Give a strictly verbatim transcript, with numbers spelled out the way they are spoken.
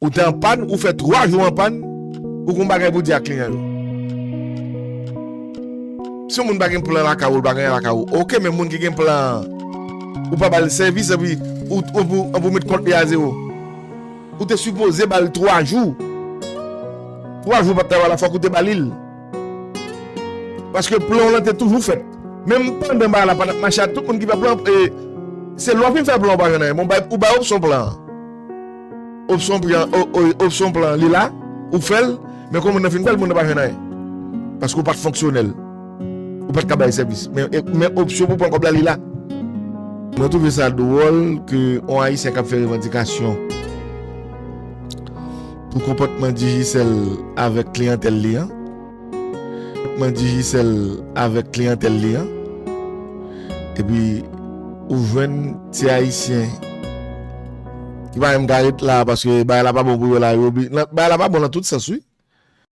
Ou te an pàn, ou fè twa jou an pàn, ou gon bagay pou di ak kliyan yo. Si yon moun pa gen plan lakay ou, l pa gen anyen lakay ou, oke, men moun ki gen plan, ou pa ba l sèvis, epi ou, ou, ou, ou met kont li a zewo. Ou te sipoze ba l twa jou. Twa jou pa t travay la, fòk ou te ba li l. Paske plan w lan te toujou fèt. Menm pandan bagay la pa t ap mache a tout moun ki fè plan, e, se lè w fin fè plan ou pa jwenn anyen. Bon, bay, ou bay opsyon plan an. Opsyon plan, o- o- opsyon plan, li la, ou fè l, men kon moun nan fin fè l, moun nan pa jwenn anyen. Paske ou pa t fonksyonèl. Ou pa t ka bay sèvis. Men, e- men opsyon pou pran kòb la, li la. Mwen twouve sa dwòl ke yon Ayisyen k ap fè revandikasyon pou konpòtman Digicel avèk kliyantèl li an. Konpòtman Digicel avèk kliyantèl li an. Epi, ou jwenn ti Ayisyen ki pa menm ka ret la, paske bagay la pa bon pou yo la, yo oubli- nan- bagay la pa bon nan tout sans, wi.